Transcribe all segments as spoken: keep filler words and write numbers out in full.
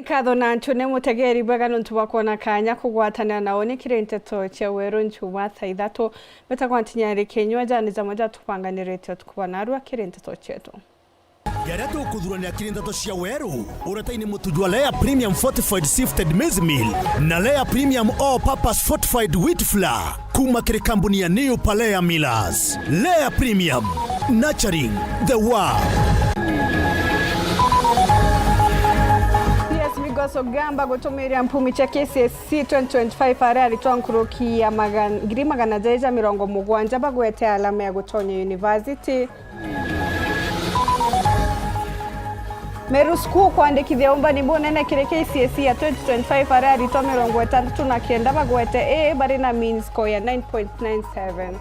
Nkatho na ntune mutegeri bwega nontu bwa kwona kanya kugwatanira na uni kiri nteto cia weru njuma thaa ithatu. Mbetagwa Ntinyari Kinyua, jani jamwe jatubanganirite utuku bwa narua kiri nteto cietu. Jaria tukuthuranira kiri nteto cia weru, uretaini mutu jwa Lea Premium Fortified Sifted Maize Meal na Lea Premium All Purpose Fortified Wheat Flour. Kuma kiri kambuni ya New Palea Millers. Lea Premium, nurturing the world. C S Migos Ogamba gutumiria mpumi cia K C S E twenty twenty-five aria aritwa nkuruki ya magan-, ngiri magana jairi ja mirongo mugwanja bagwete alama ya gutonya university. Meru School kwandikithia umbani bunene kiri K C S E ya twenty twenty-five, aria aritwa mirongo itantatu na kenda bagwete A bari na mean score ya nine point nine seven.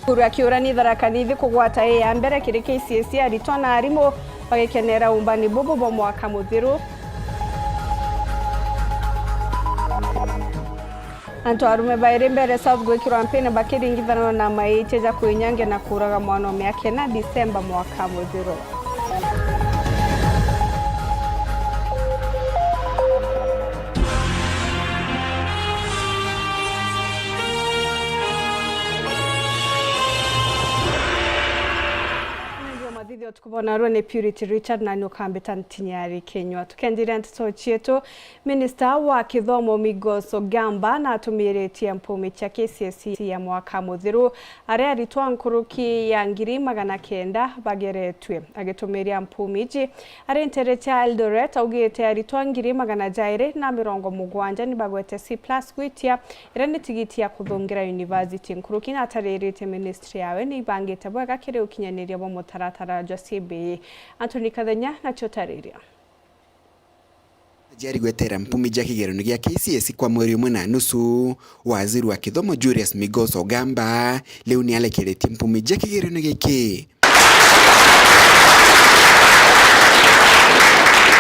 Thukuru ya Kiurani Tharaka Nithi kugwata A ya mbere kiri K C S E, aritwa na arimu bagikenera umbani bubu bwa mwaka muthiru. Antu arume bairi Mbeere South gwikirwa mpini bakiringithanwa na maitia ja kwinyangia na kuuraga mwana o miaka ina Disemba mwaka muthiru. Ndio mathithio tukubona rwe ni Purity Richard na nukambita Ntinyari Kinyua. Tukendiria nteto cietu, Minista wa Kithomo Migos Ogamba natumiritie mpumi cia K C S E ya mwaka muthiru, aria aritwa nkuruki ya ngiri magana kenda bageretue. Agitumiria mpumi iji ari ntere cia Eldoret, augite aritwa ngiri magana jairi na mirongo mugwanja ni bagwete C plus gwitia, iria ni tigiti ya kuthungira university. Nkuruki natariritie ministry yawe ni ibangite bwega kiri ukinyaniria bwa mutaratara jwa C B E. Anthony Kathenya nacio tariria. Jari gwetera mpumi ja kigeranio gia K C S E kwa mweri umwe na nusu, waziri wa kithomo Julius Migos Ogamba riu ni alekeretie mpumi ja kigeranio giki.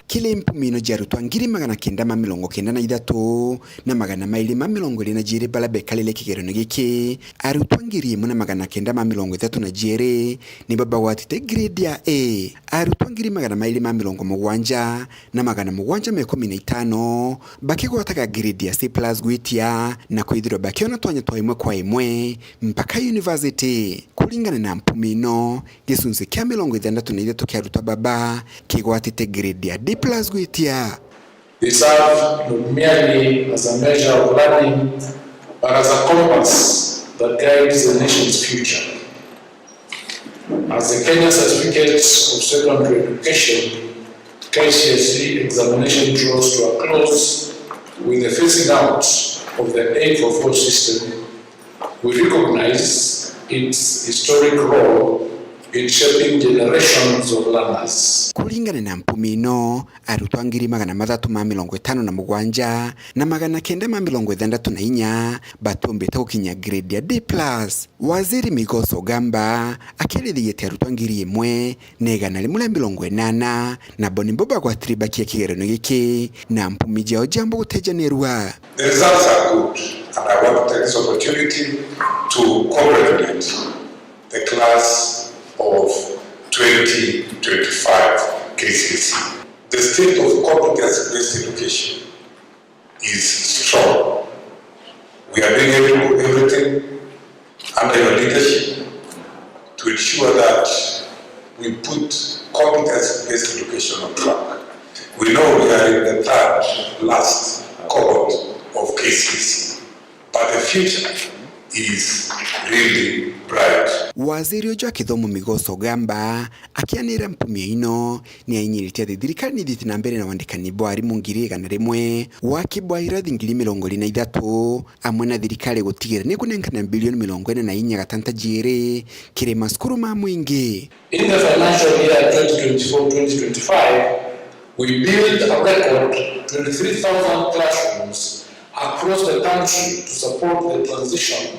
Kiri mpumi ino ja arutwa ngiri magana kenda ma mirongo kenda na ithatu na magana mairi ma mirongo iri na jiiri baria bekarire kigeranio giki, arutwa ngiri imwe na magana kenda ma mirongo ithatu na jiiri nibo bagwatite grade ya A, arutwa ngiri magana mairi ma mirongo mugwanja na magana mugwanja ma ikumi na itano bakigwataga grade ya C plus gwitia na kwithirwa bakiona twanya twa imwe kwa imwe mpaka university. Kuringana na mpumi ino, gicunci kia mirongo ithantatu na ithatu kia arutwa baba kigwatite grade ya D plus gwitia. They serve not merely as a measure of learning, but as a compass that guides the nation's future. As the Kenya Certificate of Secondary Education, K C S E examination draws to a close with the phasing out of the eight four four system, we recognize its historic role in shaping generations of learners. Kuringana na mpumi ino, arutwa ngiri magana mathatu ma mirongo itano na mugwanja na magana kenda ma mirongo ithantatu na inya batumbite gukinya grade ya D plus. Waziri Migos Ogamba akiarithitie arutwa ngiri imwe na igana rimwe ria mirongo inana, nabo nibo bagwatire bakia kigeranio giki na mpumi jao jambo gutejanirua. The results are good, and I want to take this opportunity to congratulate the class of twenty twenty-five K C S E. The state of competence-based education is strong. We are doing every-, everything under your leadership to ensure that we put competence-based education on track. We know we are in the third last cohort of K C S E, but the future is really bright. Waziri uju wa kithomo Migos Ogamba akianira mpumi ino ni ainyiritie ati thirikari ni ithiite na mbere na wandikani bwa arimu ngiri igana rimwe, waki bwa irathi ngiri mirongo iri na ithatu, amwe na thirikari gutigira ni kunenkana bilioni mirongo ina na inya gatanta jiiri kiri macukuru ma mwingi. In the financial year twenty twenty-four twenty twenty-five, we built a record twenty-three thousand classrooms across the country to support the transition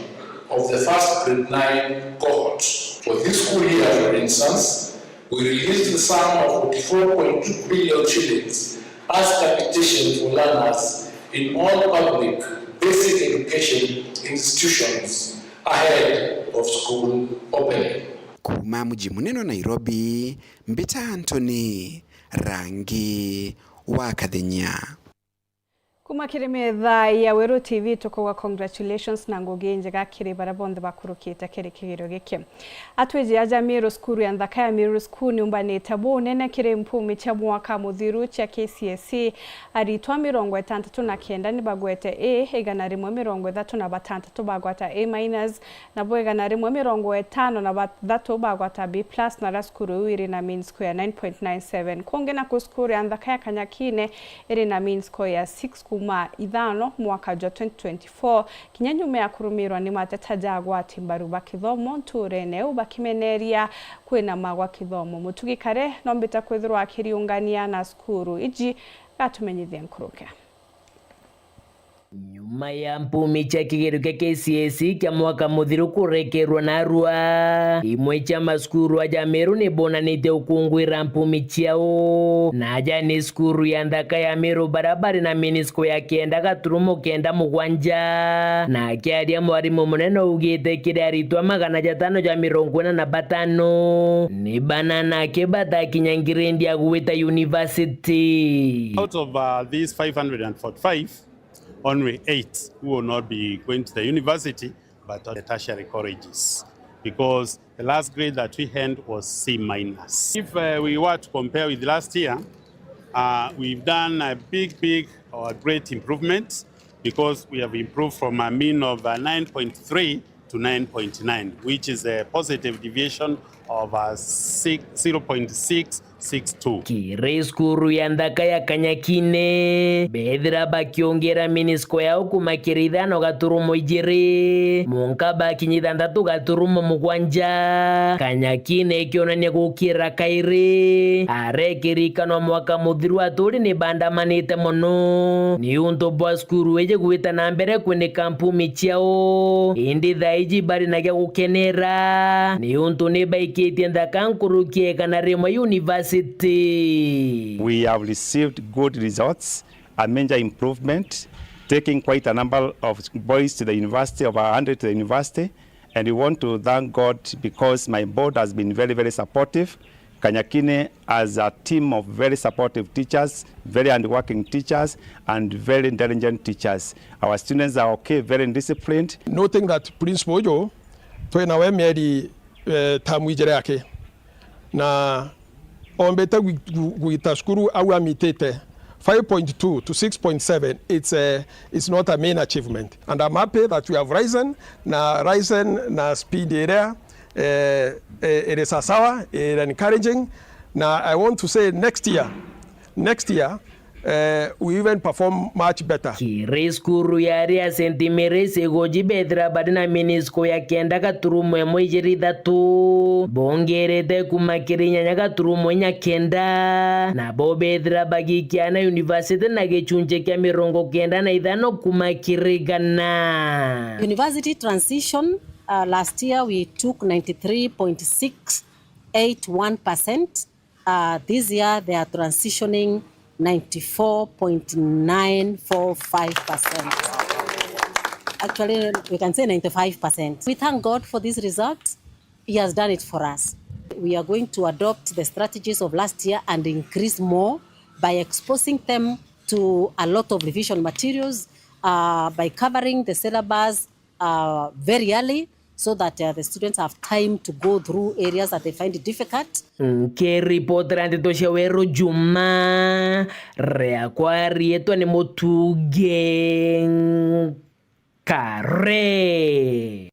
of the first grade nine cohort. For this school year, for instance, we released the sum of forty-four point two billion shillings as capitation for learners in all public basic education institutions ahead of school opening. Kuuma muji munene wa Nairobi, mbita Anthony Rangi wa Kathenya. Kuma kiri metha ya Weru T V tukauga congratulations na ngugi njega kiri baria bonthe bakurukite kiri kigerio giki. Atwiji aja Miru, cukuru ya nthaka ya Miru School niumbanite bunene kiri mpumi cia mwaka muthiru cia K C S E. Aritwa mirongo itantatu na kenda nibagwete A, igana rimwe mirongo ithatu na batantatu bagwata A minus, nabo igana rimwe mirongo itano na bathatu bagwata B plus, na aria cukuru iu iri na mean score ya nine point nine seven. Kungi naku cukuru ya nthaka ya Kanyakine iri na mean score ya six kuma ithano mwaka jwa twenty twenty-four, kinya nyuma ya kurumirwa ni mateta ja agwati mbaru ba kithomo nturene iu, bakimeneria kwinama gwa kithomo. Mutugi Kare nombite kwithirwa akiriungania na cukuru iji, gatumenyithie nkuruki. Nyuma ya mpumi cia kigerio kia K C S E kia mwaka muthiru kurekerwa narua, imwe cia macukuru aja Meru ni bonanitie ukungwira mpumi ciao, na aja ni cukuru ya nthaka ya Meru baria bari na mean score ya kenda gaturumo kenda mugwanja. Na akiaria, mwarimu munene augite kiri aritwa magana jatano ja mirongo ina na batano ni bananake batakinya ngirendi ya gwita university. Out of, uh, these five hundred and forty-five, only eight who will not be going to the university, but at the tertiary colleges, because the last grade that we had was C minus. If, uh, we were to compare with last year, uh, we've done a big, big or a great improvement, because we have improved from a mean of, uh, nine point three to nine point nine, which is a positive deviation of, uh, six, zero point six six two. Kiri cukuru ya nthaka ya Kanyakine, bethira bakiongera mean score yao kuma kiri ithano gaturumo ijiri, munka bakinya ithanthatu gaturumo mugwanja. Kanyakine ikionania gukira kairi, arekirikanwa mwaka muthiru aturi ni bandamanite mono niuntu bwa cukuru iji gwita na mbere kwinika mpumi ciao, indi thaa iji bari na gia gukenera niuntu ni baikitie nthaka nkuruki ya igana rimwe university. We have received good results, a major improvement, taking quite a number of boys to the university, over a hundred to the university, and we want to thank God because my board has been very, very supportive. Kanyakine has a team of very supportive teachers, very hardworking teachers, and very intelligent teachers. Our students are okay, very disciplined. Noting that Principal Uju, twina we mieri, eh, tamu ijiri yake, na ombite gwi-, gwi-, gwita cukuru au amitite five point two to six point seven, it's, eh, it's not a mean achievement. And I'm happy that we have risen, na risen na speed iria, eh, eh, iri sawasawa, iri encouraging. Na I want to say next year, next year, eh, we even perform much better. Kiri cukuru ya aria Saint Mary's Igoji bethira bari na mean score ya kenda gaturumo imwe ijiri ithatu, bongerete kuma kiri inyanya gaturumo inya kenda, nabo bethira bagikiana university na gicunji kia mirongo kenda na ithano kuma kiri igana. University transition, uh, last year we took ninety-three point six eight one percent. Uh, this year they are transitioning ninety-four point nine four five percent. Actually, we can say ninety-five percent. We thank God for this result. He has done it for us. We are going to adopt the strategies of last year and increase more by exposing them to a lot of revision materials, uh, by covering the syllabus, uh, very early, so that, uh, the students have time to go through areas that they find difficult. Nkiripotera ndeto cia Weru Juma, riakwa riitwa ni Mutugi Kare.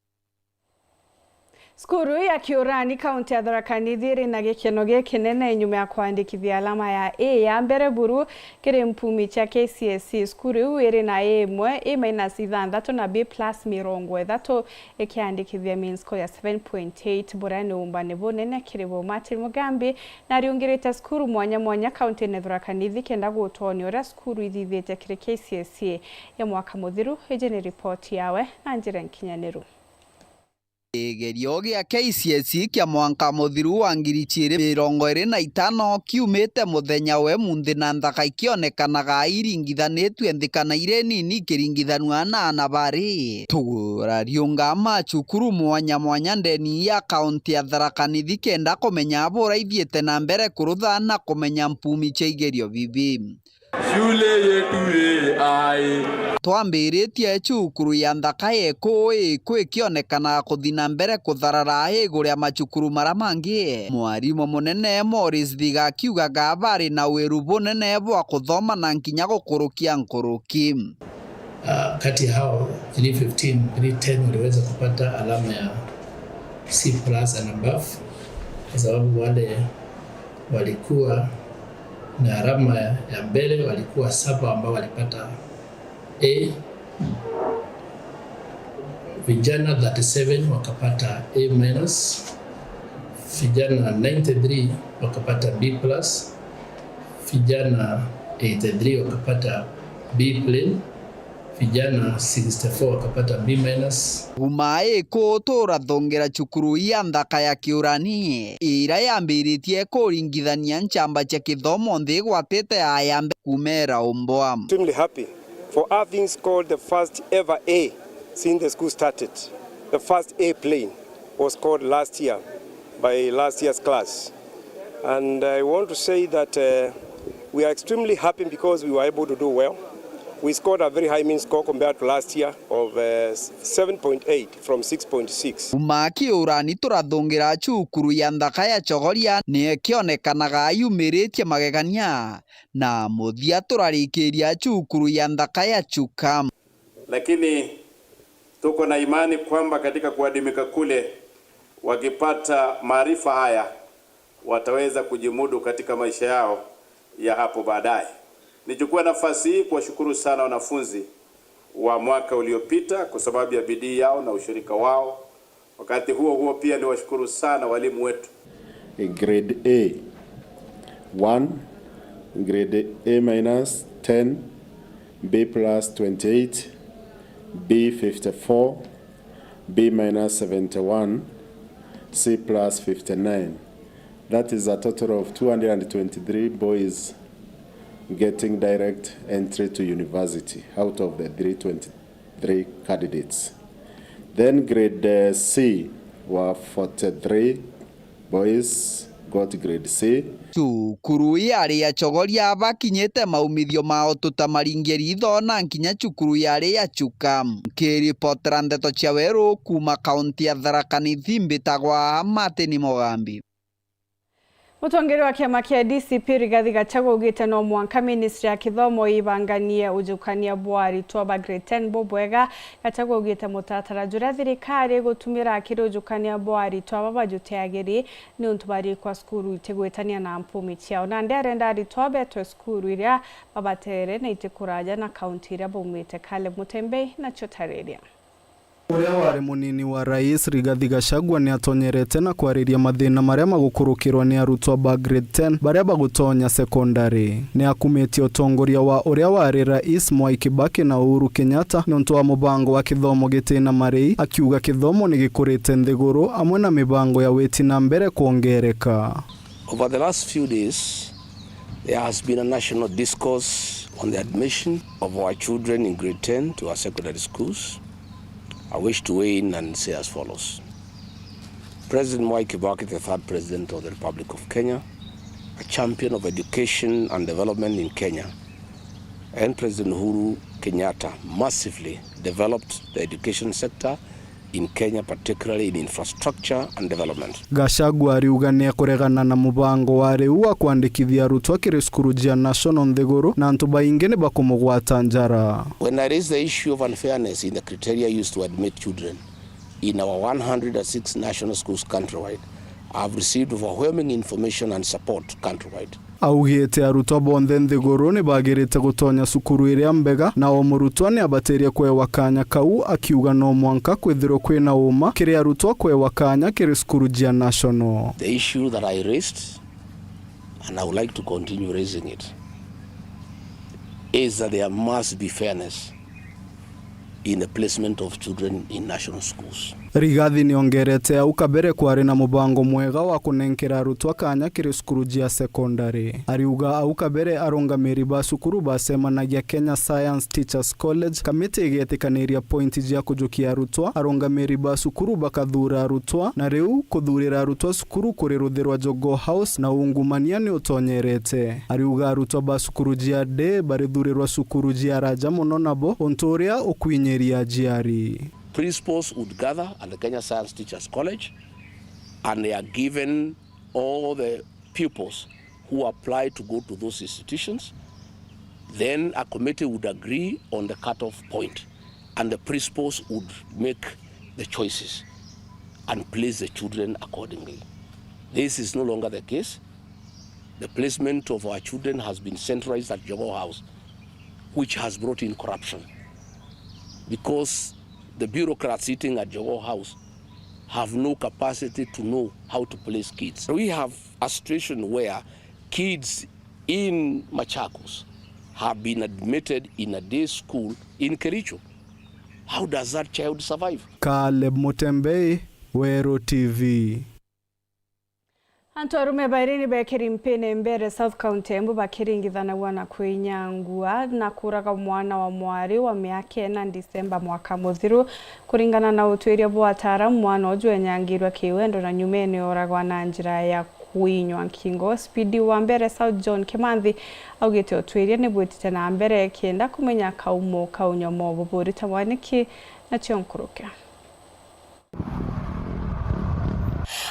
Cukuru ya Kiurani, kaunti ya Tharaka Nithi, iri na gikeno gikinene nyuma ya kwandikithia alama ya A ya mbere buru kiri mpumi cia K C S E. Cukuru iu iri na A imwe, A minus ithanthatu na B plus mirongo ithatu, ikiandikithia mean score ya seven point eight, buria ni umbani bunene kiri bo. Martin Mugambi nariungirite cukuru mwanya mwanya kaunti-ini Tharaka Nithi kenda gutonia uria cukuru ithithitie kiri K C S E ya mwaka muthiru. Iji ni ripoti yawe na njira nkinyaniru. Kigerio gia K C S E kia mwanka muthiru wa ngiri ciiri mirongo iri na itano kiumite muthenya wa umunthi na nthaka ikionekanaga iringithanitue nthi kana iri nini ikiringithanua na aana bari. Tugura riunga macukuru mwanya mwanya ndeni ya kaunti ya Tharaka Nithi kenda kumenya bura ithiite na mbere kurutha na kumenya mpumi cia igerio bibi. Shule yetu ii ai. Twambiritie cukuru ya nthaka ya Ikuu, Ikuu ikionekana kuthi na mbere kutharara iguru ya macukuru maria mangi. Mwarimu munene Morris Thiga akiugaga bari na wiru bunene bwa kuthoma na nkinya gukurukia nkuruki. Ah, kati ya hao three fifteen, three ten waliweza kupata alama ya C plus and above, kwa sababu wale walikuwa na alama ya mbele walikuwa saba ambao walipata A, vijana thirty-seven wakapata A minus, vijana ninety-three wakapata B plus, vijana eighty-three wakapata B plain, vijana sixty-four wakapata B minus. Kuuma Ikuu turathungira cukuru ya nthaka ya Kiurani, iria yambiritie kuringithania nchamba cia kithomo nthi igwatite aya mbere kuuma iraumbwa. Extremely happy for having scored the first ever A since the school started. The first A plain was scored last year by last year's class. And I want to say that, uh, we are extremely happy because we were able to do well. We scored a very high mean score compared to last year of, uh, seven point eight from six point six. Kuuma Kiurani turathungira cukuru ya nthaka ya Chogoria ni ikionekanaga yumiritie magegania, na muthia turarikiria cukuru ya nthaka ya Chuka. Lakini tuko na imani kwamba katika kuadimika kule, wakipata maarifa haya, wataweza kujimudu katika maisha yao ya hapo baadaye. Nichukue nafasi hii kuwashukuru sana wanafunzi wa mwaka uliopita kwa sababu ya bidii yao na ushirika wao. Wakati huo huo pia niwashukuru sana walimu wetu. Grade A, one, grade A minus, ten, B plus, twenty-eight, B fifty-four, B minus, seventy-one, C plus, fifty-nine. That is a total of two hundred and twenty-three boys getting direct entry to university out of the three twenty-three candidates. Then grade, uh, C were forty-three boys got grade C. Cukuru yari ya Chogoria bakinyite maumithio mao tutamaringie ritho na nkinya cukuru yari ya Chuka. Nkiripotera ndeto cia weru kuuma kaunti ya Tharaka Nithi, mbitagwa Martin Mugambi. Mutongeria wa kiama kia D C P Rigathi Gachagua augite no mwanka ministry ya kithomo ibanganie ujukania bwa aritwa ba grade ten bubwega. Gachagua augite mutaratara juria thirikari igutumira kiri ujukania bwa aritwa aba bajuteagiri ni untu barikwa cukuru itigwitania na mpumi ciao. Nandi arenda aritwa betwe cukuru iria babatere na itikuraja na kaunti iria baumite. Caleb Mutembei nacio tariria. Uria wari munini wa rais Rigathi Gachagua ni atonyerete na kwariria mathina maria magukurukirwa ni arutwa ba grade ten baria bagutonya sekondari. Ni akumitie utongoria wa uria wari rais Mwai Kibaki na Uhuru Kenyatta niuntu wa mubango wa kithomo gitina marii, akiuga kithomo ni gikurite nthiguru amwe na mibango ya witi na mbere kwongereka. Over the last few days, there has been a national discourse on the admission of our children in grade ten to our secondary schools. I wish to weigh in and say as follows. President Mwai Kibaki, the third president of the Republic of Kenya, a champion of education and development in Kenya, and President Uhuru Kenyatta massively developed the education sector in Kenya, particularly in infrastructure and development. Gachagua ariuga ni akuregana na mubango wa riu wa kwandikithia arutwa kiri cukuru cia national nthiguru, na antu baingi ni bakumugwata njara. When I raise the issue of unfairness in the criteria used to admit children in our one hundred and six national schools countrywide, I have received overwhelming information and support countrywide. Augite arutwa bonthe nthiguru ni bagirite gutonya cukuru iria mbega, na o murutwa ni abatirie kwewa kanya kau, akiuga no mwanka kwithirwe kwina uma kiri arutwa kwewa kanya kiri cukuru cia national. The issue that I raised, and I would like to continue raising it, is that there must be fairness in the placement of children in national schools. Rigathi niongerete au kabere kwari na mubango mwega wa kunenkera arutwa kanya kiri cukuru jia sekondari. Ariuga au kabere arungamiri ba cukuru bacemanagia Kenya Science Teachers College, kamiti igetikaniria pointi jia kujukia arutwa, arungamiri ba cukuru bakathuura arutwa, na riu kuthuurira arutwa cukuru kuri ruthi rwa Jogoo House na ungumania ni utonyerete. Ariuga arutwa ba cukuru jia day barithuurirwa cukuru jia araja mono nabo, untu uria ukwinyiria aciari. Principals would gather at the Kenya Science Teachers College and they are given all the pupils who apply to go to those institutions. Then a committee would agree on the cut-off point and the principals would make the choices and place the children accordingly. This is no longer the case. The placement of our children has been centralized at Jogoo House, which has brought in corruption because the bureaucrats sitting at Jogoo House have no capacity to know how to place kids. We have a situation where kids in Machakos have been admitted in a day school in Kericho. How does that child survive? Caleb Mutembei, Weru T V. Antu arume bairi ni bekiri mpini Mbeere South County Embu bakiringithanagua na kwinyangua na kuraga mwana wa mwari wa miaka ina Disemba mwaka muthiru. Kuringana na utwiria bwa ataaramu, mwana uju enyangirwe kiwendo na nyumene oragwa na njira ya kwinywa nkingo. Speed wa Mbeere South John Kimanthi augite utwiria ni bwitite na mbere kenda kumenya kaumo ka unyomo bubu. Rita Mwaniki nacio nkuruke.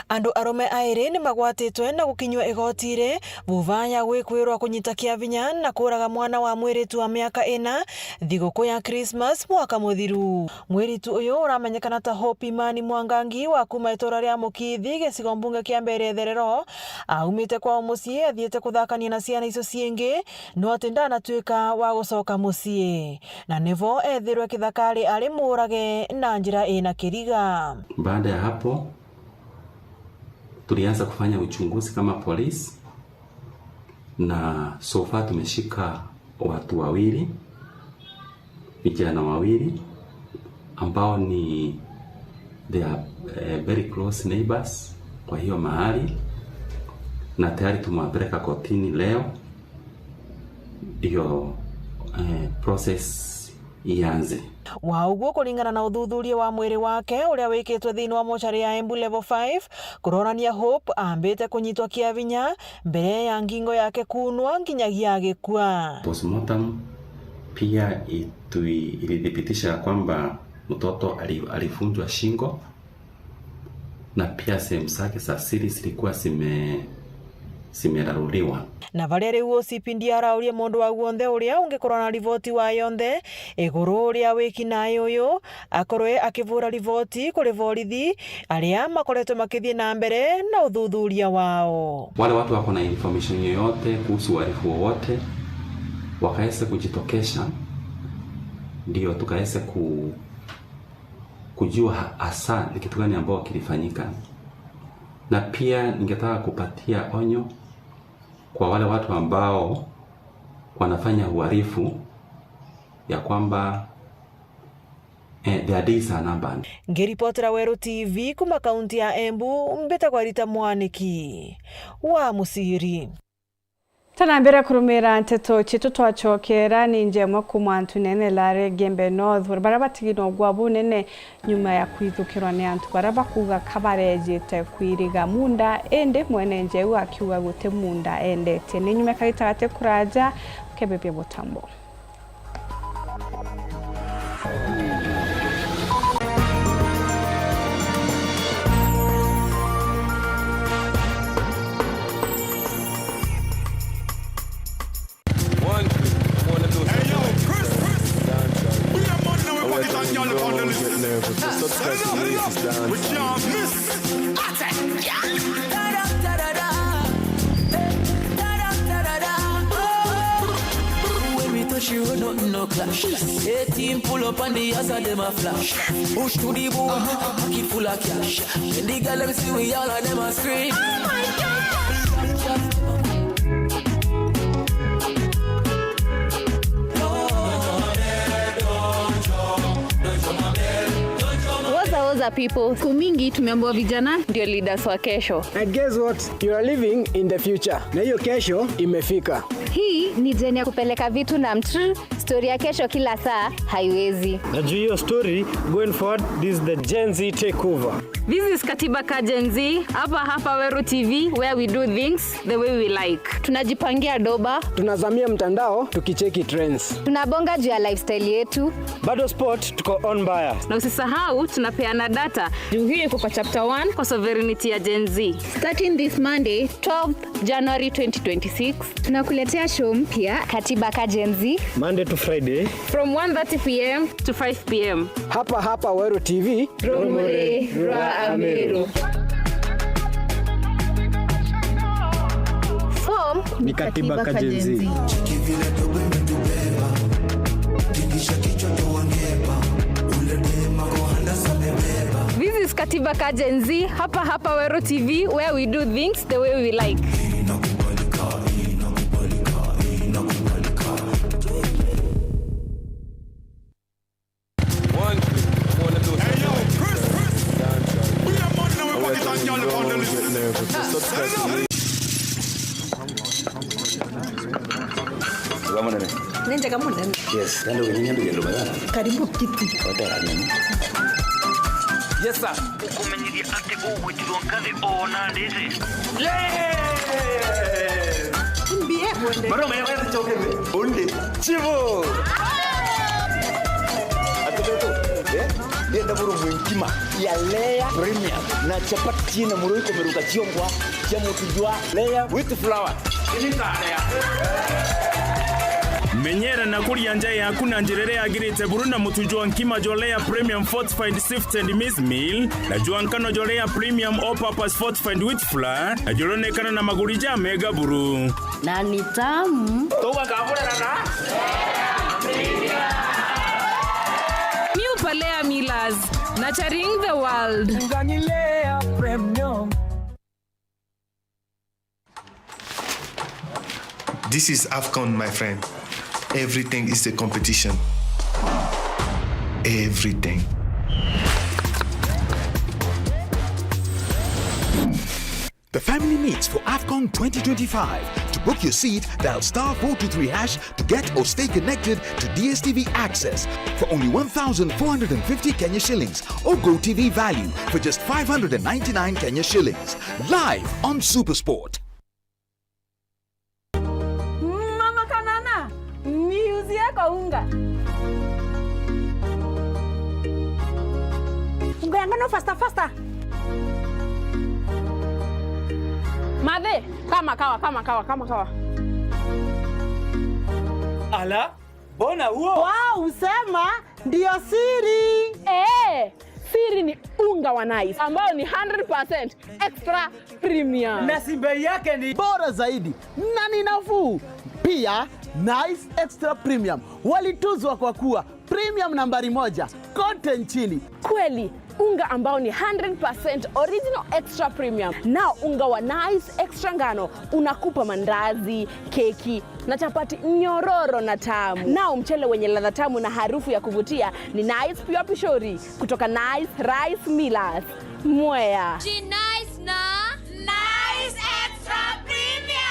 Andu arume airi ni magwatitwe na gukinyua igoti iri vuva ya gwikwirwa kunyita kia vinya na kuraga mwana wa mwiritu wa miaka ina thiguku ya Christmas mwaka muthiru. Mwiritu uyu uramenyekana ta Hope Imani Mwangangi wa kuma itura ria Mukiithi, gicigo mbunge kia Mbeere Itherero, aumite kwao mucii athiite kuthakania na ciana icio ciingi, no ati ndanatuika wa gucoka mucii, na nivo ethirwe kithakari ari muurage na njira ina kiriga. Baada ya hapo, tulianza kufanya uchunguzi kama polisi, na so far tumeshika watu wawili, vijana wawili ambao ni, they are, eh, very close neighbors kwa hiyo mahali, na tayari tumewapeleka kotini leo, ndio, eh, process ianze. Wa uguo, kuringana na uthuthuria wa mwiri wake uria wikitwe thiini wa mochari ya Embu Level five, kuronania Hope ambite kunyitwa kia vinya mbere ya ngingo yake kuunwa nginyagia agikua. Postmortem pia itu-, ilithibitisha ya kwamba mtoto ali-, alivunjwa shingo na pia sehemu zake za siri zilikuwa zime-, zimeraruliwa. Na varia riu O C P D arauria mundu wa guonthe uria ungikorwa na riboti wa yonthe iguru ria wiki nae uyu, akorwe akivura riboti kuri borithi aria makoretwe makithii na mbere na uthuthuria wao. Wale watu wako na information yoyote kuhusu uhalifu wowote, wakaweze kujitokesha, ndio tukaweze ku-, kujua ha-, hasa ni kitu gani ambao kilifanyika. Na pia ningetaka kupatia onyo kwa wale watu ambao wanafanya uhalifu ya kwamba, eh, their days are numbered. Ngiripotera Weru T V kuma kaunti ya Embu, mbitagwa Rita Mwaniki wa Muciri. Tana mbere kurumira nteto cietu twacokera ni njemwe kuma antu nene la Gembe North, baria batigina ugwa bunene nyuma ya kwithukirwa ni antu baria bakuuga ka barejite kwiriga munda, indi mwene nja iu akiuga guti munda endete. Ni nyuma ya kagita gati kuraja, ukebebia butambo. One, I wanna do something like this. Dancehall. Be a man now, everybody can get on the list. Subscribe to the latest dancehall. We can't miss. When we touch you, nothing no clash. Eighteen pull up on the ass and dem a flash. Push to the boom, pocket full of cash. When the girl dem see we, all of dem a scream. Oh my God! Woza, woza. People. Siku mingi tumeambiwa vijana ndio leaders wa kesho. And guess what? You are living in the future. Na hiyo kesho imefika. Hii ni jeni ya kupeleka vitu na mtr, story ya kesho kila saa haiwezi. Na juu hiyo story, going forward, this is the Gen Z takeover. This is Katiba Ka Gen Z, hapa hapa Weru T V, where we do things the way we like. Tunajipangia doba. Tunazamia mtandao tukicheki trends. Tunabonga juu ya lifestyle yetu. Bado sport tuko on bias. Na usisahau tunapeana data. Juu hiyo iko kwa chapter one kwa sovereignty ya Gen Z. Starting this Monday, twelfth January twenty twenty-six, tunakuletea show mpya, Katiba Ka Gen Z. Monday to Friday. From one thirty p m to five p m. Hapa hapa Weru T V. Rumuri rwa Ameru. Form ni Katiba Ka Gen Z. This is Katiba Ka Gen Z, hapa hapa Weru T V, where we do things the way we like. Ni njega munene. Yes, kandi uginyia mbigendo mega. Karibu kiti. Watera nini? Yes, sir. Ukumenyithia ati ugwitirwo nkathi ona ndiri. Yes! Mbie wende. Maroma ya wende choke. Onde. Chivo. Atubeto. Eh? Ndienda buru mwinkima ya layer premium na chapati na muroi kumeruka chiongwa cha mutu jwa layer with flour. Menyera na kuria nja yaku na njira iria yagirite buru na mutu jwa nkima jwa Layer Premium Fortified Sifted Maize Meal na jwa nkano jwa Layer Premium All Purpose Fortified Wheat Flour na juronekana na maguri ja mega buru. Na ni tamu. Tugakamurana na New Palea Millers, nurturing the world. Ngani Layer Premium. This is AFCON, my friend. Everything is a competition. Everything. The family meets for AFCON twenty twenty-five. To book your seat, dial star four two three hash to get or stay connected to D S T V access for only one thousand four hundred and fifty Kenya shillings or Go T V value for just five hundred and ninety-nine Kenya shillings. Live on SuperSport. Mama Kanana, niuzie kwa unga. Unga ya ngano faster, faster. Mathe, kama kawa, kama kawa, kama kawa. Ala, mbona huo? Wow, usema ndio siri. Eh, siri ni unga wa Nice ambao ni hundred percent extra premium. Na si bei yake ni bora zaidi na ni nafuu. Pia, Nice Extra Premium walituzwa kwa kuwa premium nambari moja kote nchini. Kweli, unga ambao ni hundred percent original extra premium. Nao unga wa Nice Extra Ngano unakupa mandazi, keki na chapati nyororo na tamu. Nao mchele wenye ladha tamu na harufu ya kuvutia ni Nice Pure Pishori kutoka Nice Rice Millers, Mwea. Ji Nice na Nice Extra Premium.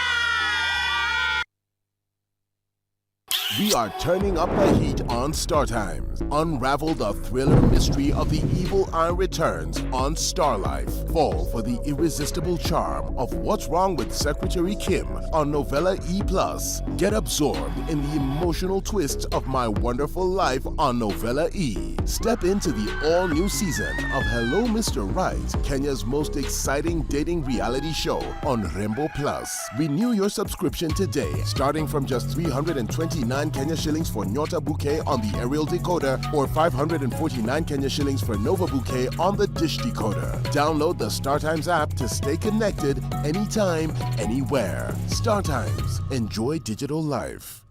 We are turning up the heat on Star Times. Unravel the thriller mystery of The Evil Eye Returns on Star Life. Fall for the irresistible charm of What's Wrong with Secretary Kim on Novella E plus. Get absorbed in the emotional twists of My Wonderful Life on Novella E. Step into the all-new season of Hello Mister Right, Kenya's most exciting dating reality show on Rainbow Plus. Renew your subscription today, starting from just three hundred and twenty-nine Kenya shillings for Nyota Bouquet on the aerial decoder or five hundred and forty-nine Kenya shillings for Nova Bouquet on the dish decoder. Download the StarTimes app to stay connected anytime, anywhere. StarTimes. Enjoy digital life.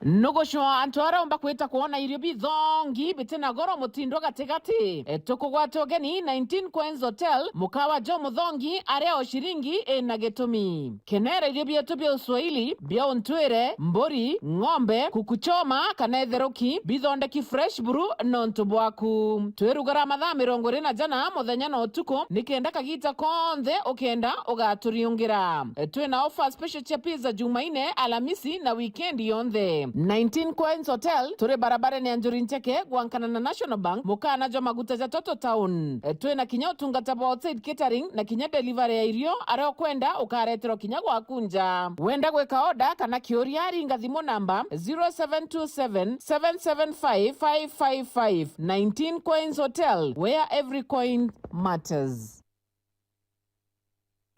Nugucwa antu aria umba kwita kwona irio bithongi bitina goro mutindo gatigati. E, tukugwata ugeni nineteen Coins Hotel, mukawa jo muthongi aria o ciringi ina gitumi. Kenera irio bietu bia uswahili, bia untwire, mburi, ng'ombe, kuku choma, kana itheruki, bithondeki fresh buru nontu bwaku. Twirugara mathaa mirongo iri na jana muthenya na utuku, nikenda kagita konthe ukenda ugaturiungira. Twina offer special cia pizza Jumaine, Alamisi na weekend yonthe. Nineteen Coins Hotel, turi barabarene ya Njuri Ncheke, gwankana na National Bank, mukana jwa maguta ja Toto Town. Twina kinya utungata bwa outside catering na kinya delivery ya irio aria ukwenda ukareterwa kinya gwaku nja. Wenda gwika order kana kiuria, ringa thimu namba zero seven two seven, seven seven five, five five five. Nineteen Coins Hotel, where every coin matters.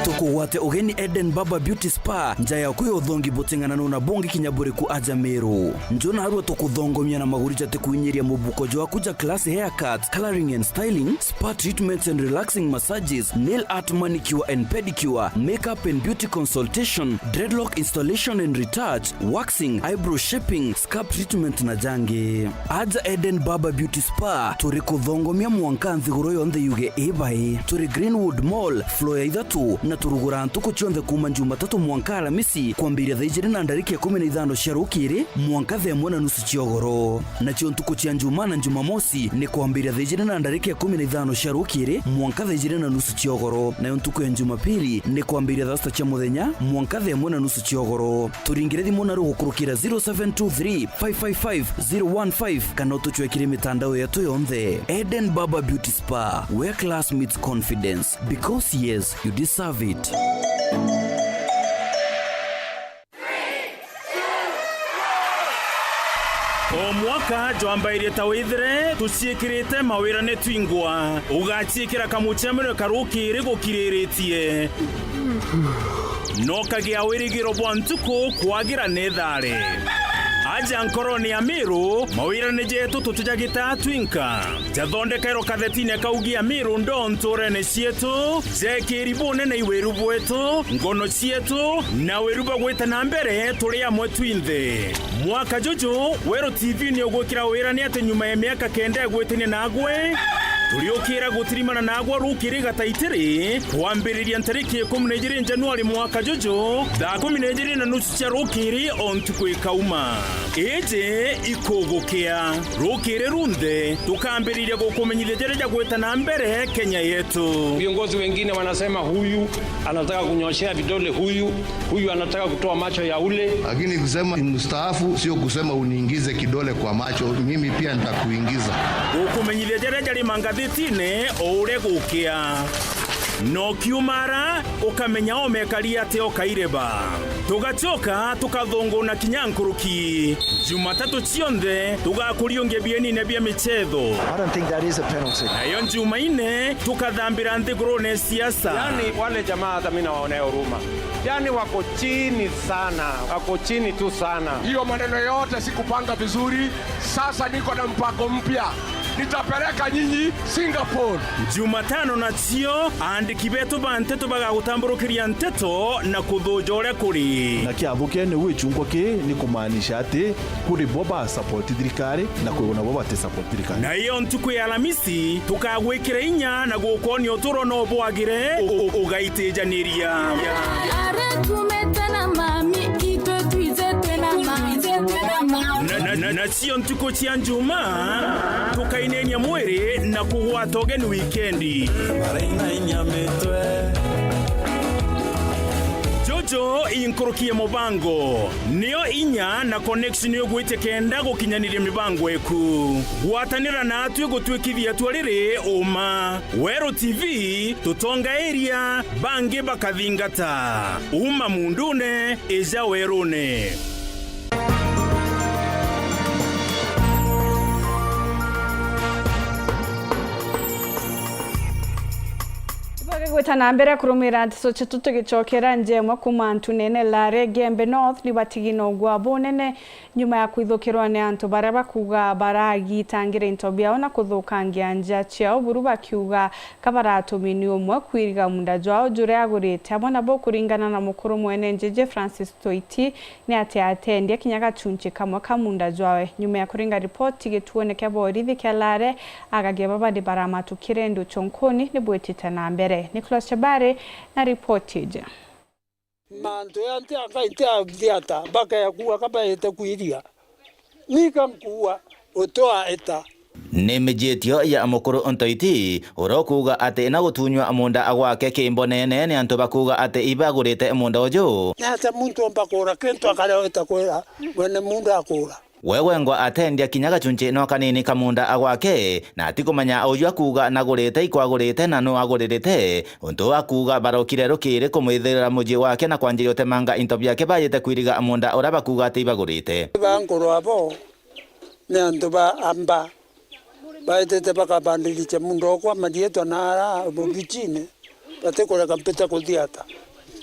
Tukugwate ugeni Eden Barber Beauty Spa, nja yaku ya uthongi buting'ananu na bungi kinya buriku aja Meru. Nju narua tukuthongomia na maguri jatikuinyiria mubuko jwaku ja classy haircuts, colouring and styling, spa treatments and relaxing massages, nail art, manicure and pedicure, makeup and beauty consultation, dreadlock installation and retouch, waxing, eyebrow shaping, scalp treatment na jangi. Aja Eden Barber Beauty Spa, turi kuthongomia mwanka nthiguru yonthe yuge ibai. Turi Greenwood Mall, floor ya ithatu, na turuguraa ntuku cionthe kuuma Jumatatu mwanka Alamisi, kwambiria thaa ijiri na ndarika ikumi na ithano cia rukiri mwanka thaa imwe na nusu cia ugoro. Nacio ntuku cia Njumaa na Njumamosi ni kwambiria thaa ijiri na ndarika ikumi na ithano cia rukiri mwanka thaa ijiri na nusu cia ugoro, nayo ntuku ya Njumapili ni kwambiria thaa sita cia muthenya mwanka thaa imwe na nusu cia ugoro. Turingire thimu naru gukurukira zero seven two three, five five five, zero one five kana utucwekire mitandao yetu yonthe. Eden Barber Beauty Spa, where class meets confidence. Because yes, you deserve it. O mwaka jwambairie ta withire tuciikirite mawirane twingwa, ugaciikira kamuchemerwe karukiri gukiriritie. No kagia wirigiro bwa ntuku kwagira ni thari. Aja nkoroni ya Miru, mawirane jetu tutijagita twinka. Jathondekairwo kathetine kaugi ya Miru ndo nturene cietu, jekiri bunene iwiru bwetu, ngono cietu, na wiru bwa gwita na mbere turi amwe twinthe. Mwaka juju, Weru T V ni ugwikira wirane ati nyuma ya miaka kenda ya gwitania nagwe, turiukira gutirimana nagwe rukiri gataitiri, kwambiriria ntariki ikumi na ijiri Januari mwaka juju, thaa kumi na ijiri na nusu cia rukiri o ntuku ikauma. Iji ikugukia. Rukiri runthe, tukambiriria gukumenyithia jaria jagwita na mbere Kenya yetu. Viongozi wengine wanasema huyu anataka kunyoshea vidole huyu, huyu anataka kutoa macho ya ule. Lakini kusema ni mstaafu sio kusema uniingize kidole kwa macho, mimi pia nitakuingiza. Gukumenyithia jaria jari mangathitine o uria gukia. No kiumara, ukamenya omekari ati o kaireba. Tugacoka tukathunguna kinya nkuruki. Jumatatu cionthe tugakuriungia bienine bia michetho. I don't think that is a penalty. Nayo Njumaine tukathambira nthigurune siasa. Yaani, wale jamaa hata mimi nawaonea huruma. Yaani, wako chini sana, wako chini tu sana. Hiyo maneno yote sikupanga vizuri. Sasa niko na mpango mpya. Nitapeleka nyinyi Singapore. Jumatano nacio, aandiki betu ba nteto bagagutamburukiria nteto na kuthuja uria kuri. Na kiathukia ni gwicungwa ki ni kumaanisha ati kuri bo ba support thirikari na kuri bo bati support thirikari. Na iyo ntuku ya Alamisi, tukagwikira inya na gukonia uturo no bwagire u-, u-, ugaitijaniria. Are tumete na mami, itwe twije twina mami. Na, na, na, nacio ntuku cia Njumaa, tukainenia mwiri na kugwata ugeni wikendi. Jojo inkuruki ya mubango, niyo inya na connection ugwitia kenda gukinyaniria mibango eku. Gwatanira natwi gutwikithia tua riri uma. Weru T V, tutongairia, bangi bakathingata. Uma mundune, ija werune. Bagigwita na mbere kurumira nteto cietu tugicokera njemwe kuma ntunene Lare, Gembe North nibatigi na ugwa bunene nyuma ya kwithukirwa ni antu baria bakuga baragitangira into biao na kuthukangia nja ciao, buru bakiuga ka baratumini umwe kwiriga munda jwao juria agurite amwe nabo. Kuringana na mukuru mwene njeje Francis Toiti, ni ati atendia kinya gachunchi kamwe ka munda jwawe. Nyuma ya kuringa ripoti, gituone kia borithi kia Lare, agagia baba ni baramatukire nduchonkoni ni bwitite na mbere. Nicholas Chabari na ripoti iji. Mantu ya nti a Ngai nti a thiata, bakea kuuga ka baite kwiria. Nika nkuuga, utwaa ita. Ni mijitio ya mukuru Ntoiti, uria ukuuga ati na gutunywa munda gwake kimbo nene ni antu bakuuga ati ibagurite munda uju. Ni atia muntu omba kuura kintu akareeta kwira mwene munda akuura? We wengwa atendia kinya gachunchi no kanini ka munda gwake, na atikumenya uju akuuga nagurite ikwagurite na nu aguririte. Untu uu akuuga barokire rukiri kumwithirira mucii wake na kwanjiria utemanga into biake bajite kwiriga munda uria bakuuga ati ibagurite. Bankurwa bo ni antu ba amba baitite bakabandiricia munda okwa marietwa na ara mubichine, batikureka mpite kuthiata.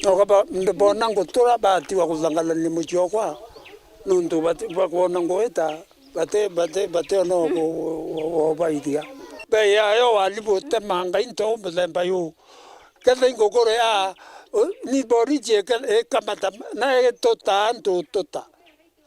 Noka ba-, bona ngutura batiwa kuthangalania mucii okwa, nontu bati-, bakwona nguita, bati-, bati-, bationa o ku-, o-, o-, obairia. Bei yayo wali butemanga into muthemba yu. Ketha ingukuru ya, u-, ni boriji ike-, ikamata, na ituta antu ututa.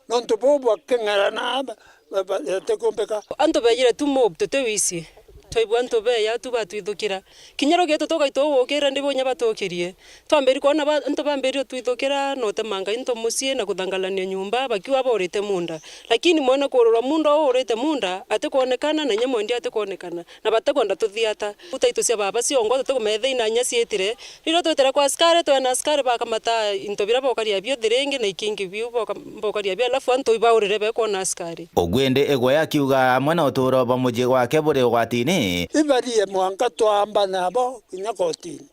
Nontu buu bwaking'erana, ba-, ba-, itikumbika. Antu beejire tu mob, tuti wisi. Twaigua antu beeja tu batwithukira. Kinya rugiitu tugaitwa ugukira ndi bunya batukirie. Twambiri kwona ba-, antu bambiri utwithukira na utemanga into mucii na kuthangalania nyumba, bakiuga baurite munda. Lakini mwene kuururwa munda uu urite munda, atikwonekana, na inya mwendia atikwonekana. Na batikwenda tuthiata. Utaito cia baba ciongo tutikumethia ina inya ciitire. Riria twitire kwa askari, twena askari bakamata into biria bokaria bio thiringi na ikingi biu boka-, bokaria bio, alafu antu ibaurire bekwona askari. Ugwindi igwe akiuga amwe na uturo bwa mucii gwake buri ugwatini. Ibarie mwanka twamba nabo kinya kotini.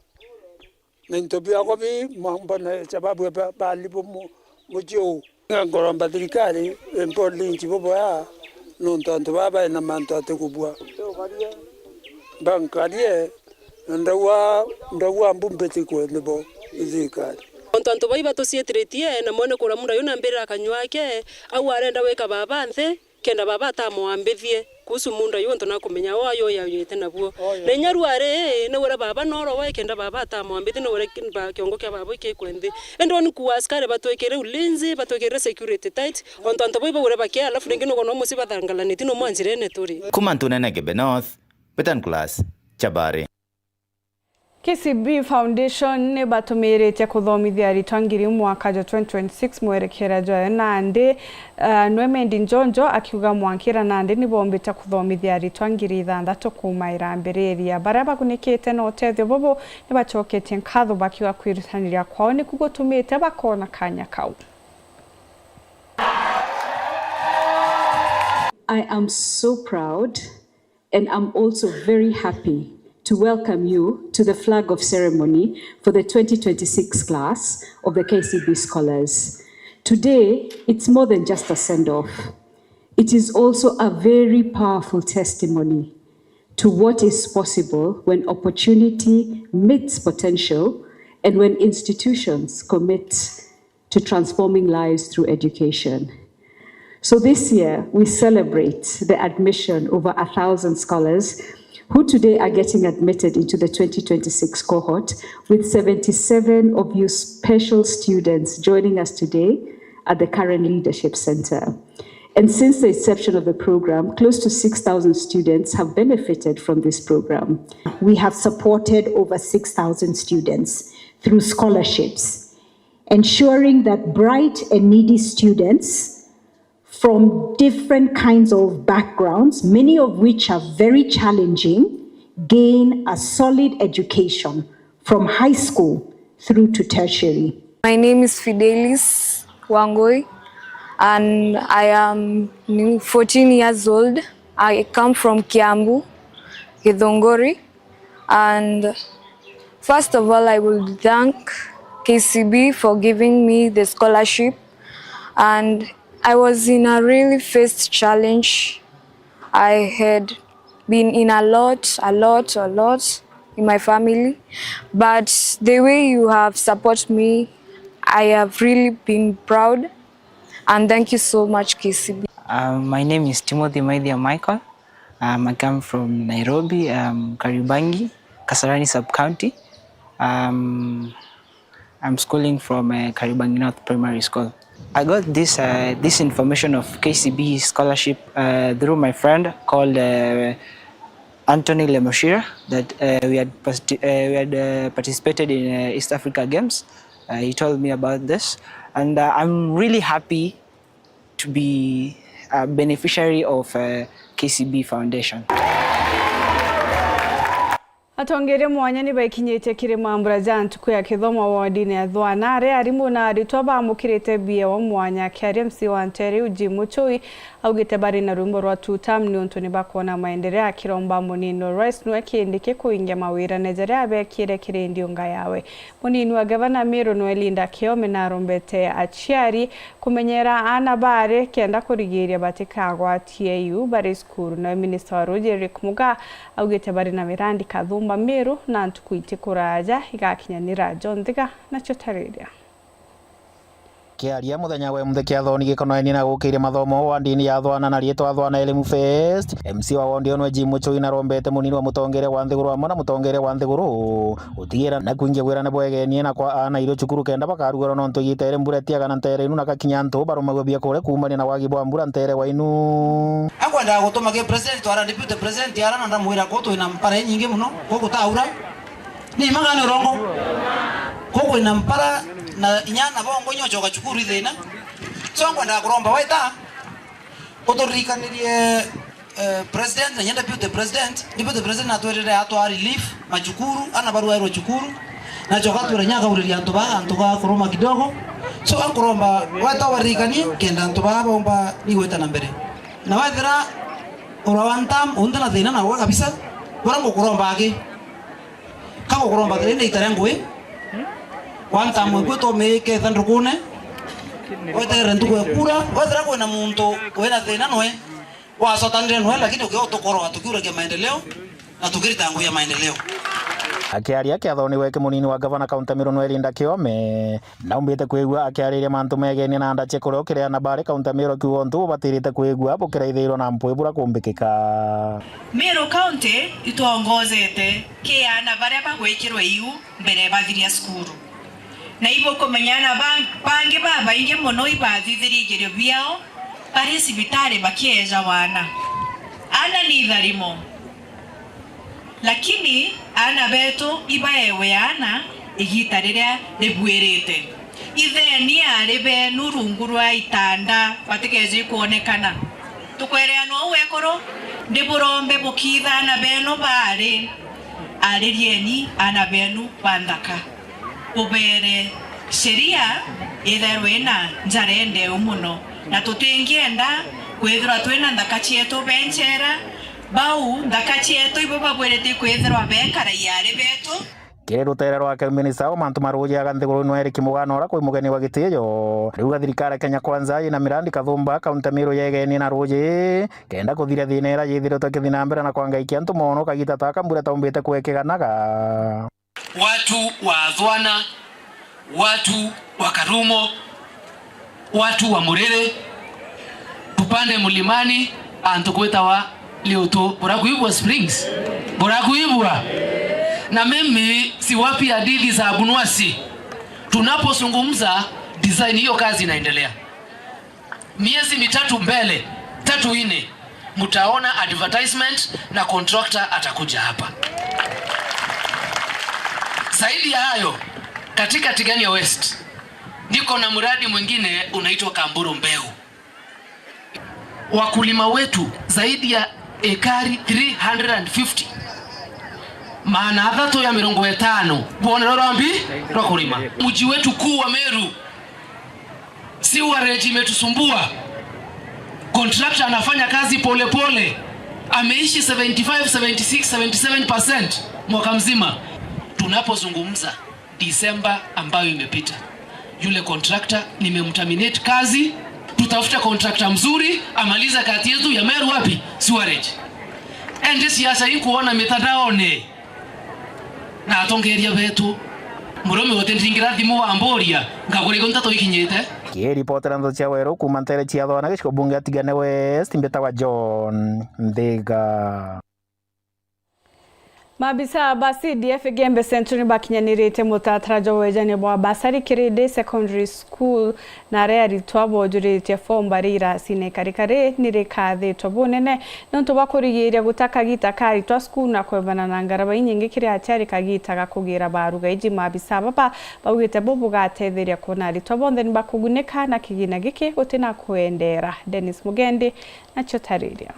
Na into biakwa bi mwa-, mbona sababu ba-, bali bo mu-, mucii uu. Nkuromba thirikari impe ulinzi buboya, nontu antu baa baina mantu atikubua. Bankarie, na ndauga, ndauga mbu mbitikwe nibo i thirikari. Ontu antu bai batuciitiritie, na mwene kura munda yu nambirira kanyua ake, au arenda wika baba nthi, kenda baba atamwambithie kuhusu munda yu, ontu nakumenya o ayo yayite nabuo. Na inya riu ari, ni wira baba noro we, kenda baba atamwambithie, ni wira ki-, ba-, kiongo kia baba ikikwe nthi. Indi ni kuuga askari batwikire ulinzi, batwikire security tight, ontu antu bau baure bakia, alafu ringi nukwona mucii bathangalaniti no mwa njirene turi. Kuma ntunene Gembe North, Betan Class, Chabari. K C B Foundation ni batumiritie kuthomithia aritwa ngiri mwaka jwa twenty twenty-six mwerekera jwayo nandi, eh, Nwemendi Njonjo akiuga mwankira nandi ni bombite kuthomithia aritwa ngiri ithanthatu kuuma irambiriria. Baria bagunikite na utethio bubu ni bacoketie nkatho bakiuga kwirutaniria kwao niku gutumite bakona kanya kau. I am so proud and I'm also very happy to welcome you to the flag off ceremony for the twenty twenty-six class of the K C B Scholars. Today, it's more than just a send-off. It is also a very powerful testimony to what is possible when opportunity meets potential and when institutions commit to transforming lives through education. So this year, we celebrate the admission over a thousand scholars who today are getting admitted into the twenty twenty-six cohort, with seventy-seven of you special students joining us today at the Karen Leadership Centre. And since the inception of the program, close to six thousand students have benefited from this program. We have supported over six thousand students through scholarships, ensuring that bright and needy students from different kinds of backgrounds, many of which are very challenging, gain a solid education from high school through to tertiary. My name is Fidelis Wangoi, and I am new, fourteen years old. I come from Kiambu, Githunguri, and first of all, I will thank K C B for giving me the scholarship, and I was in a really faced challenge. I had been in a lot, a lot, a lot, in my family, but the way you have support me, I have really been proud, and thank you so much, K C B. Uh, my name is Timothy Maithia Michael. Um, I come from Nairobi, um, Kariobangi, Kasarani Sub-County. Um, I'm schooling from, uh, Kariobangi North Primary School. I got this, uh, this information of K C B scholarship, uh, through my friend called, uh, Anthony Lemushira, that, uh, we had parti-, uh, we had, uh, participated in, uh, East Africa Games. Uh, he told me about this, and, uh, I'm really happy to be a beneficiary of, uh, K C B Foundation. Atongeria mwanya ni baikinyitie kiri mambura ja ntuku ya kithomo wodine ya Thwana, aria arimu na aritwa bamukirite biewa mwanya. Akiaria M C wa ntere iu Jim Muchui augite bari na rwimbo rwa two term niuntu ni bakwona maendeleo, akiromba munini wa rais niwe Kindiki kuingia mawirane jaria abekire kiri ndiunga yawe. Munini wa gavana Meru niwe Linda Kiome narombete aciari kumenyera aana baari kenda kurigiiria batikagwatie iu bari cukuru. Nawe minista wa ruuji Eric Mugaa augite bari na mirandi kathumba Meru na ntuku iti kuraaja igakinyanira. John Thiga nacio tariria. Kiaria muthenya wa muthe kiathoni gikonaenie na gukiria mathomo wa ndini ya Thwana na riitwa Thwana Elimu Fest, M C wa wondi onwe Jim Muchui narombete munini wa mutongeria wa nthiguru amwe na mutongeria wa nthiguru gutigira na kwingia wirane bwegenie na kwa aana irio cukuru kenda bakarugarwa nontu igita iri mbura itiaga na ntere inu na gakinya antu barumagwe biakuria kuumania na wagi bwa mbura ntere wa inu. Akwendaga gutuma ki president ara deputy president ara na ndamwira ku twina mpara inyingi muno ku gutaura. Ni mma kana ni urongo? Ku kwina mpara na inya na bongo inyo coka cukuru ithina. So nkwendaga kuromba weta uturirikanirie, eh, president na inya deputy president. Deputy president atwirire atwaa relief macukuru, ana barwairwe cukuru, na coka atwira inya akauriria antu baa antu ga kuruma kidogo. So ankuromba weta waririkanie kenda antu baa baumba ni gwita na mbere. Na wethira ura one term unthi na thina nawe kabisa, bura ngukuromba aki. Ka gukuromba thiri ni itare ngui. One term iku tumike thandukune. Weterere ntuku ya kura. Wethira kwina muntu wina thina noe, wacotanire noe, lakini ukiutukoroa tukiuragia maendeleo na tukirita ngugi ya maendeleo. Akiaria kiathoni gweke munini wa gavana kaunti Meru Noel Nda Kiome, naumbite kwigua akiariria mantu megenie na nda cia kuria ukiri ana bari kaunti Meru akiuga untu bubatirite kwigua bukiraithiirwa na mpwi bura kumbikika. Meru County itwongozete ki ana baria bagwikirwe iu mbere bathiria cukuru. Na ibukumenya ana ba-, bangi babaingi mono ibathithirie igerio biao bari cibitari bakieeja wana. Ana ni itharimo, lakini ana beetu ibaewe ana igita riria ribuirite. Itheni ari beenu rungu rwa itanda batikeeje kwonekana. Tukwereanwa uu ekuru, ndiburombe bukiitha ana beenu baari, aririeni ana beenu ba nthaka. Bubeere sheria itherwe ina njara indeu mono, na tutingienda kwithirwa twina nthaka cieetu benchera. Bau nthaka cieetu ibo babwirite kwithirwa bekara iari beetu. Kiri rutere rwake, minista wa mantu ma ruuji aga nthiguru ino Eric Mugano, uria kwi mugeni wa gitiio, riuga thirikari ya Kenya Kwanza ina mirandi kathumba kaunti Meru yegenie na ruuji, kenda kuthiria thina iria yithiritwe ikithii na mbere na kwangaikia antu mono kagita taka mbura taumbite kwekeganaga. Watu wa Athwana, watu wa Karumo, watu wa Murere, tupande mlimani, antu kwitawa Liutu, burakuibua Springs, burakuibua. Na mimi siwapi hadithi za abunwasi. Tunapozungumza design, hiyo kazi inaendelea. Miezi mitatu mbele, tatu nne, mtaona advertisement na contractor atakuja hapa. Zaidi ya hayo, katika Tigania West, niko na mradi mwingine unaitwa Kamburu Mbeu. Wakulima wetu zaidi ya ekari three hundred and fifty, maana athatu ya mirongo itano, bwonero rwa mbi rwa kurima. Mji wetu kuu wa Meru, sewerage imetusumbua. Contractor anafanya kazi pole pole. Ameishi seventy five, seventy six, seventy seven percent mwaka mzima. Tunapozungumza, Disemba ambayo imepita, yule contractor nimemterminate kazi. Tutafuta contractor mzuri, amaliza kazi yetu ya Meru wapi? Sewerage. Ende siasa hii kuona mitandaoni. Na atongeria betu, murume utinringira thimu amburia, ngagurigwa nteto ikinyite. Kiripotera ndeto cia Weru kuuma ntere cia Thona, gicigo bunge ya Tigania West, mbitawa John Nthiga. Maabisa ba C D F Igembe Central ni bakinyanirite mutaratara jwa wejania bwa basari kiri Day Secondary School, na aria aritwa bojuritie form bari irasine ikarikari ni rikathitwe bunene niuntu bwa kurigiiria guta kagita ka aritwa cukuru na kwebana na ngarama inyingi kiri aciari kagita ga kugira baruga iji. Maabisa baba baugite bu bugatetheria kwona aritwa bonthe ni bakugunika na kigina giki guti na kwendeera. Dennis Mugendi nacio tariria.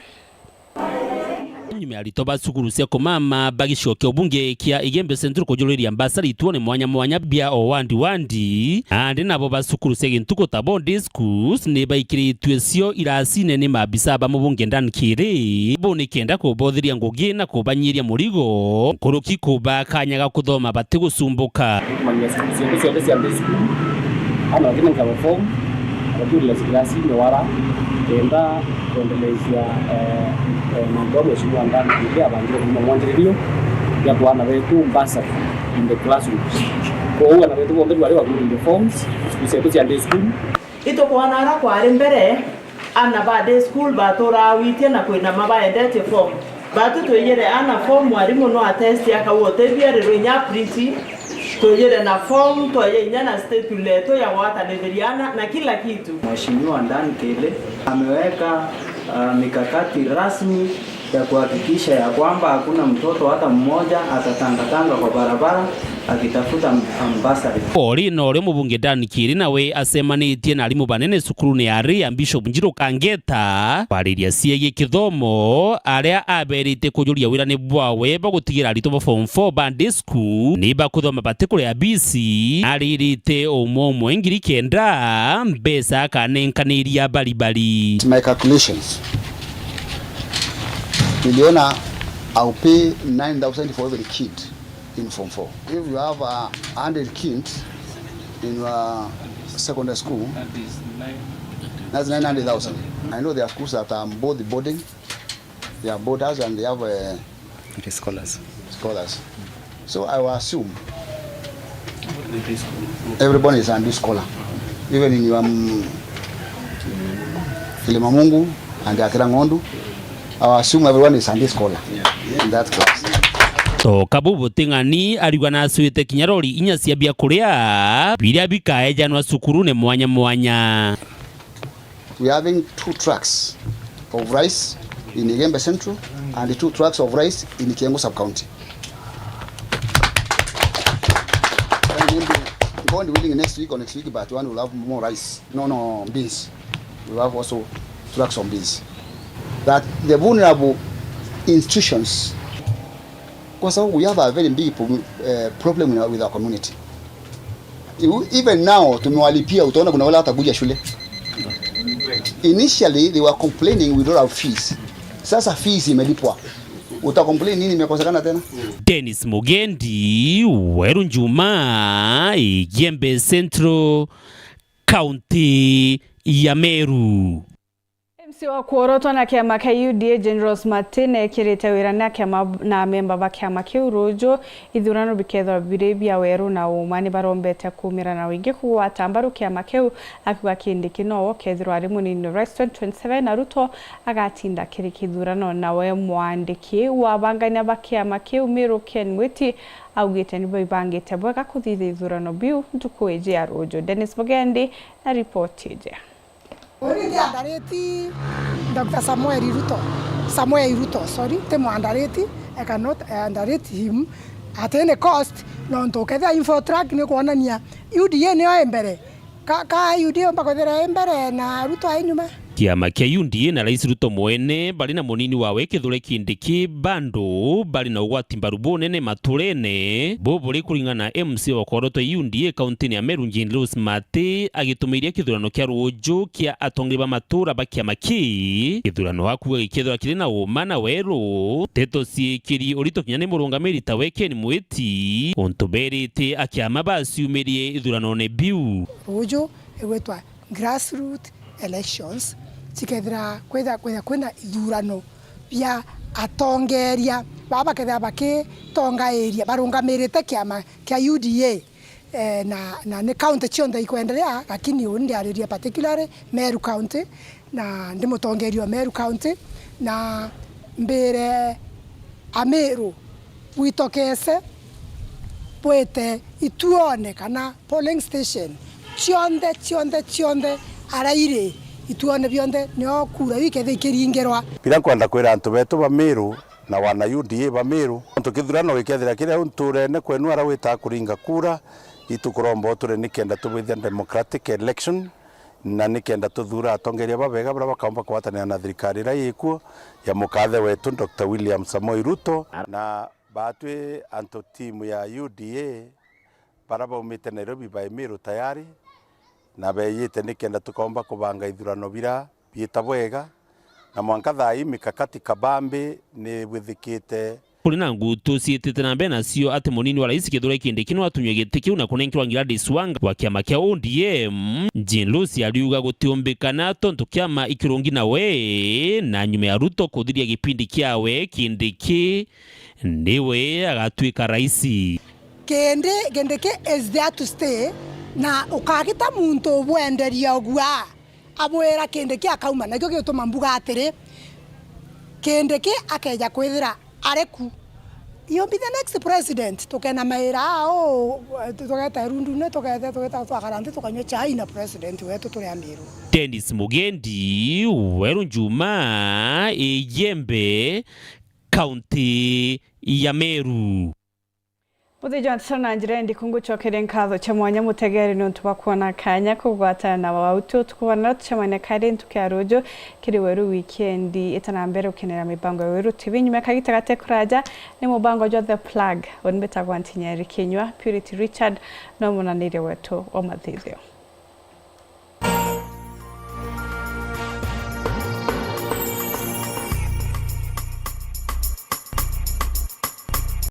Nyuma ya aritwa ba cukuru cia kumama ba gicigo kia ubunge kia Igembe Central kujuriria mbasari ituone mwanya mwanya bia o wandi wandi, andi nabo ba cukuru cia gintuku ta bo day schools ni baikiritue cio irasine ni maabisa ba mubunge Dan Kiri, bu ni kenda kubotheria ngugi na kubanyiria murigo, nkuruki kuba kanya ga kuthoma batigusumbuka. Kumanyia cukuru cionthe cionthe cia day school, ana bakina nkaba form, abaturira kirasi ni wara, kenda kwendelezia, eh, eh, mantu a mheshimiwa Ndani Kiri abangire kuuma mwanjiririo ya kwa ana betu bursary in the classrooms. Kwou ana betu bonthe bari bagurire forms, cukuru cietu cia day school. Itukwona ara kwari mbere, ana ba day school baturaa witie na kwinama baendetie form. Batu twiyire ana form, mwarimu no atesti akauga utethia rero inya print, twiyire na form, tweye inya na staple yetu ya gwatanithiria ana na kila kitu. Mheshimiwa Dan Kele ameweka, uh, mikakati rasmi ya kuhakikisha ya kwamba hakuna mtoto hata mmoja atatangatanga kwa barabara akitafuta m-, bursary. Ori na uria mubunge Dan Kiri nawe acemanitie na arimu banene cukurune ya Ria Bishop Njiru Kangeta kwariria ciegii kithomo, aria aberite kujuria wirane bwawe bwa gutigira aritwa ba form four ba day school ni bakuthoma batikuria bisi, aririte umwe umwe ngiri kenda mbeca akanenkaniria bari bari. My calculations, niliona I'll pay nine thousand for every kid in form four. If you have a hundred kids in your secondary school, that's nine hundred thousand. I know there are schools that are both boarding, they are boarders and they have, uh, It is scholars. Scholars. So I will assume everybody is Sunday scholar. Even in your, um, Kilima Mungu and Akira Ng'ondu, I will assume everyone is Sunday scholar in that class. Toka bu buting'ani arigwa na acwite kinya rori inya cia biakuria biria bikaejanwa cukurune mwanya mwanya. We are having two trucks of rice in Igembe Central and two trucks of rice in Kiengu Sub-County. And maybe, God willing, next week or next week, but one will have more rice. No, no, beans. We have also trucks of beans. That the vulnerable institutions, kwa sababu we have a very big pro-, eh, problem in our, with our community. You, even now, tumewalipia, utaona kuna wale hata kuja shule. Initially, they were complaining we don't have fees. Sasa fees imelipwa. Uta complain nini imekosekana tena? Dennis Mugendi, Weru Njuma, Igembe Central, County ya Meru. M C wa kuorotwa na kiama kia U D A Jane Rose Martin ekirite wirane na kiama na amemba ba kiama kiu ruju ithurano bikethirwa biri bia weru na uma. Ni barombete kumira na wingi kugwata mbaru kiama kiu, akiuga Kindiki nowe ukethirwa ari munini wa Rais twenty twenty-seven na Ruto agatinda kiri kithurano. Nawe mwandiki wa bangania ba kiama kiu Miru Ken Mwiti augite nibo ibangite bwega kuthithia ithurano biu ntuku iji ya ruju. Dennis Mugendi na ripoti iji. Ndariti Doctor Samuel Ruto, Samuel Ruto, sorry, ti mwandariti, I cannot, eh, underrate him at any cost, nontu ukethira info track ni kwonania U D A niyo i mbere. Ka, ka U D A umba kwithira i mbere na Ruto ai nyuma. Kiama kia U D A na Rais Ruto mwene bari na munini wawe Kithure Kindiki bado bari na ugwati mbaru bunene maturene, bu buri kuringana na M C wa kuorotwa U D A kaunti-ini ya Meru Jane Rose Martin agitumiria kithurano kia ruju kia atongeria ba matura ba kiama kii. Kithurano akuuga gikethirwa kiri na uma na weru, nteto ciikiri urito kinya ni murungamiri tawe Ken Mwiti, untu berite a kiama baciumirie ithuranone biu. Ruju igwitwa grassroot elections, cikethira kwitha, kwitha kwina ithurano bia atongeria baba bakethira bakitongairia barungamirite kiama kia U D A, eh, na, na ni county cionthe ikwenderea, lakini uu ndiaririe particularly Meru County, na ndi mutongeria wa Meru County, na mbire Amiru bwitokese bwite ituone kana polling station cionthe, cionthe, cionthe, ara iri ituone bionthe, nio kura iu ikethira ikiringirwa. Biria nkwenda kwira antu betu ba Miru na wana U D A ba Miru, nontu kithurano gikethira kiri au nturene kwenu ara witaga kuringa kura, itukuromba uture nikenda tubwithia democratic election, na nikenda tuthuura atongeria babega baria bakaumba kugwatanira na thirikari iria ikuo ya mukathe wetu Doctor William Samoei Ruto. Na batwi antu timu ya U D A baria baumite Nairobi bai Miru tayari, na beeyite nikenda tukaumba kubanga ithurano biria biita bwega, na mwanka thaa ii mikakati kabambi ni bwithikite. Kuri na ngutu ciitite na mbere nacio ati munini wa rais Kithure Kindiki no atunywe giti kiu na kunenkerwa Gladys Wanga wa kiama kia O D M. Jane Lucy ariuga gutiumbikana tontu kiama ikirungi nawe, na nyuma ya Ruto kuthiria gipindi kiawe, Kindiki niwe agatuika rais. Kindi, Kindiki is there to stay, na ukagita muntu ubwenderia ugua. Abwira Kindiki akauma, nakio gigutuma mbuga atiri, Kindiki akeja kwithira ari ku, you'll be the next president. Tukenamaira au, tugeta irundune, tugeta, tugeta twakara nthi, tukanyua chai na president wetu turi Amiru. Dennis Mugendi, Weru Njuma, Igembe, kaunti ya Meru. Muthiji wa nteto na njira ya ndiku ngucokeria nkatho cia mwanya mutegeri niuntu bwa kwona kanya kugwatana na wautu utuku bwa nara tucemania kari ntuku ya ruju kiri Weru Wikendi. Ita na mbere gukenera mibango ya Weru T V nyuma ya kagita gate kuraja ni mubango jwa The Plug. Uni mbitagwa Ntinyeri Kinyua, Purity Richard no munaniria wetu wa mathithio.